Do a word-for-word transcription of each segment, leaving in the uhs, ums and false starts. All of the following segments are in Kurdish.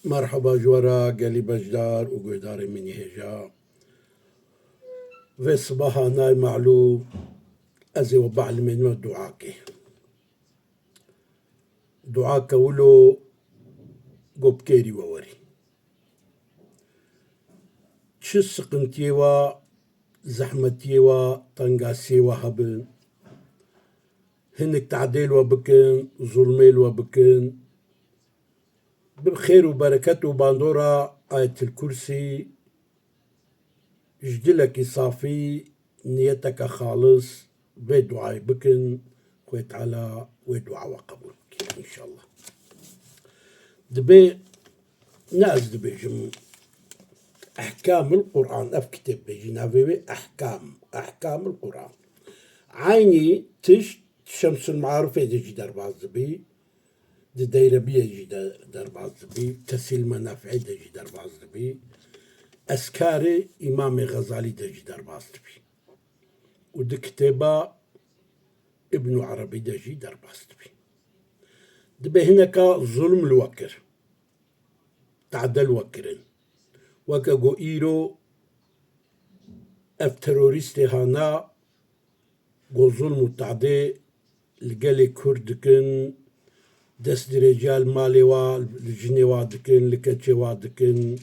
Merheba ji we re gelî beşdar û guhdarê min ê hêja. Vê sibaha nayê malûm ez ê we bielmênim duakê. Duake wilo ku bi kêrî we werî. Çi siqintiyê we, zehmetiyê we, tengasiyê we hebin, hinek tehdê li we bikin, zulmê li we bikin, bi xêr û bereket û bandora Ayetil Kursî ji dilekî safî, niyeteke xalis vê duayê bikin, Xwê Teala wê dua we qebûl bike, înşallah. Dibê, ne ez dibêjim, Ehkamil Quran, ev kitêb bêjî, navê wê Ehkam, Ehkamil Quran. Eynî tişt Şemsul Maarifê de jî derbas dibî, di Deyrebiyê jî de derbas dibî, Tesîl Menafî de jî derbas dibî, Eskarê Îmamê Xezalî de jî derbas dibî û di kitêba Îbnû Erebî de jî derbas dibî. Dibê hineka zulm li we kir, tade li we kirin. Weke ku îro ev terorîstê hana ku zulm û tadê li gelê Kurd dikin, destdirêciya li malê wa, li jinê wa dikin, li keçê wa dikin,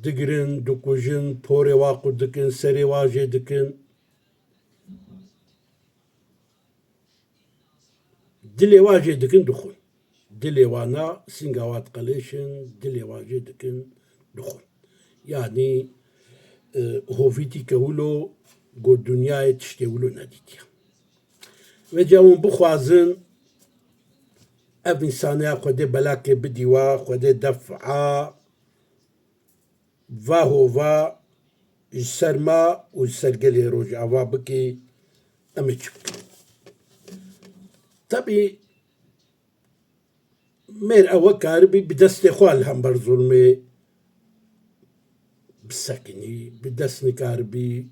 digirin, dikujin, porê wa qut dikin, serê wa jê dikin. Dilê wa jê dikin dixwin. Dilê wana sînga wa diqeleşin, dilê wa jê dikin dixwin. Yanî, e, hovîtîke wilo ku dinyayê tiştê wilo nedîtiye. Vêca hûn bixwazin ev însaneya Xwedê belakê bidî wa, Xwedê defa va hova ji ser ma û ji ser gelê Rojava bikî, em ê çi bikin? Tebî mêr ew karibî bi destê xwe li hember zulmê bisekinî, bi dest nikaribî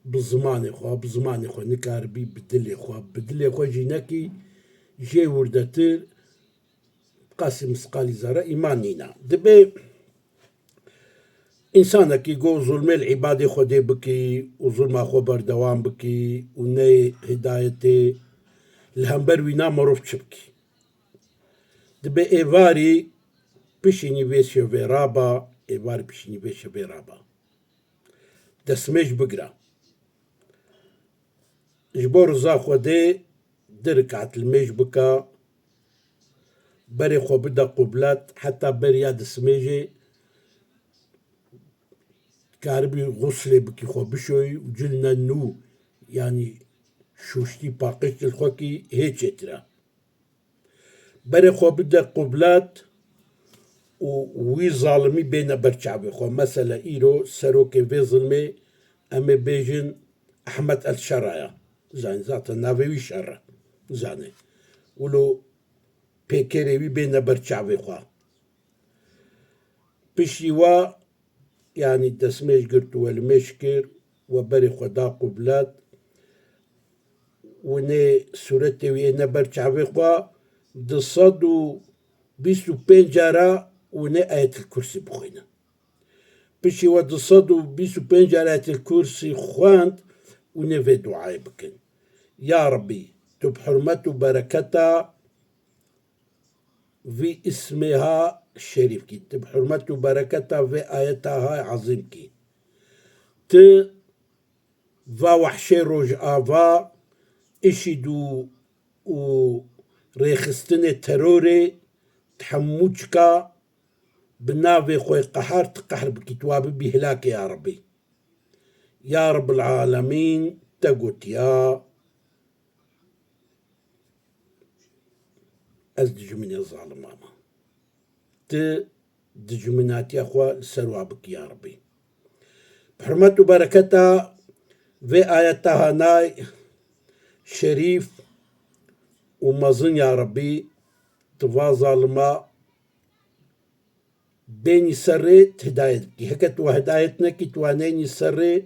bi zimanê xwe, bi zimanê xwe nikaribî bi dilê xwe, bi dilê xwe jî nekî jê wirdetir, qasî misqalî zerre îman nîne. Dibê însanekî ku zulmê li îbadê Xwedê bikî û zulma xwe berdewam bikî û neyê hidayetê, li hember wîna mirov çi bikî? Dibê êvarî pişînî vê şevê raba, êvarî pişînî vê şevê raba. Destmêj bigira. Ji bo riza Xwedê du rekat limêj bika, berê xwe bide qublet, heta beriya destmêjê karibî xuslê bikî, xwe bişoyî û cilne nû, yanî şûştî paqij li xwe kî hê çêtir e. Berê xwe bide qublet û wî zalimî bêne ber çavê xwe. Mesele îro serokê vê zilmê em ê bêjin Ehmed El Şera ya. Zanî zaten navê wî Şer e. Zanê. Wilo pêkerê wî bêne ber çavê xwe. Piştî wa, yanî destmêj girt û we limêj kir, we berê xwe da qublet, winê sûretê wî êne ber çavê xwe, du sed û bîst û pênc cara winê Ayetil Kursî bixwînin. Piştî we du sed û bîst û pênc cara Ayetil Kursî xwend, winê vê duayê bikin. Ya Rebî, tu bi hurmet û bereketa vî îsmê ha şerîf kî, tu bi hurmet û bereketa vê ayeta ha ezîm kî. Tu va wehşê Rojava, IŞÎD û, û rêxistinê terorê, tu hemû çika bi navê xwe qehar, tu qehr bikî, tu wa bibî hilakê ya Rebî. Ya Rebbil Alemîn, te gotiya, ez dijminê zalima me. Tu dijminatiya xwe li ser wa bikî ya Rebî. Bi hurmet û bereketa vê ayeta hanay şerîf û mezin ya Rebî, tu va zalima bênî serê, tu hidayet bikî. Heke tu wa hidayet nekî, tu wa nênî serê,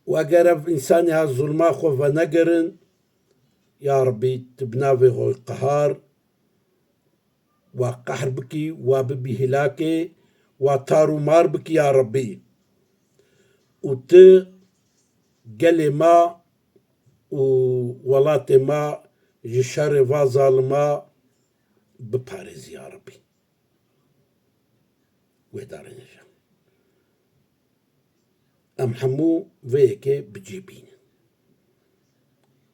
û eger ev însanê ha zulma xwe venegerin, ya Rebî, tu bi navê xwe qehar, wa qehr bikî, wa bibî hilakê, wa tar û mar bikî ya Rebbî. Û tu gelê ma û welatê ma ji şerê va zalima biparêzî ya Rebbî. Guhdarên hêja. Em hemû vê yekê bi cî bînin.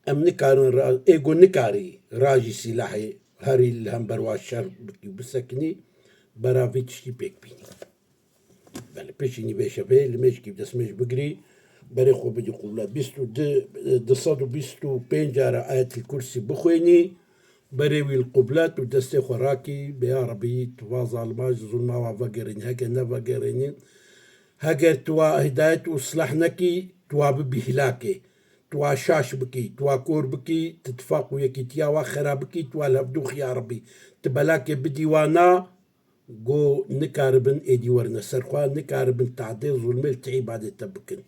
Em nikarin ra-, ê ku nikarî rajî sîlahê herî li hember wa şer bikî û bisekinî, bera vî tiştî pêk bînî. Belê, pêşînî vê şevê limêjkî bi destmêj bigirî, berê xwe bidî qublet. Bîst û du, du sed û bîst û pênc cara Ayetil Kursî bixwênî, berê wî li qublet û destê xwe rakî, bê ya Rebî, tu va zalima ji zulma wa vegerînî, heke nevegerînî, heger tu wa hidayet û islah nekî, tu wa bibî hilakê, tu wa şaş bikî, tu wa kor bikî, tu tifaq û yekîtiya wa xera bikî, tu wa li hevdû xî ya Rebî, tu belakê bidî wana, ku nikaribin êdî werine ser xwe, nikaribin tehdê zulmê li ti îbadê te bikin.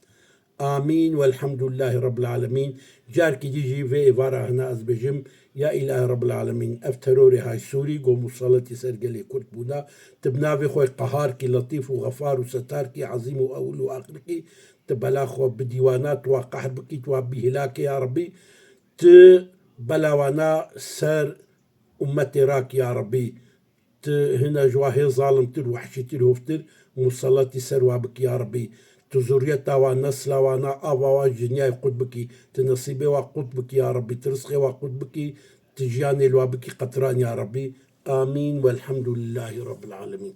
Amîn welhemdulilahî Rabbil Alemîn. Carkî dî jî vê êvara hina ez bêjim, ya Îlahê Rabbil Alemîn, ev terorê hay Sûrî ku musaletî ser gelê Kurd bûna, tu bi navê xwe qehar kî, letîf û xefar û setar kî, ezîm û ewil û axir kî, tu bela xwe bidî wana, tu wa qehr bikî, tu wa bî hilakê ya Rebî, tu bela wana ser ummetê rakî ya Rebî. Tu hina ji wa hê zalimtir, wehşîtir, hovtir musaletî ser wa bikî ya Rebî. Tu zuriyeta wa, nesla wana, ava wa ji dinyayê qut bikî. Tu nesîbê wa qut bikî ya Rebî. Tu rizqê wa qut bikî. Tu jiyanê li wa bikî qetran ya Rebî. Amîn welhemdulilahî Rabbil Alemîn.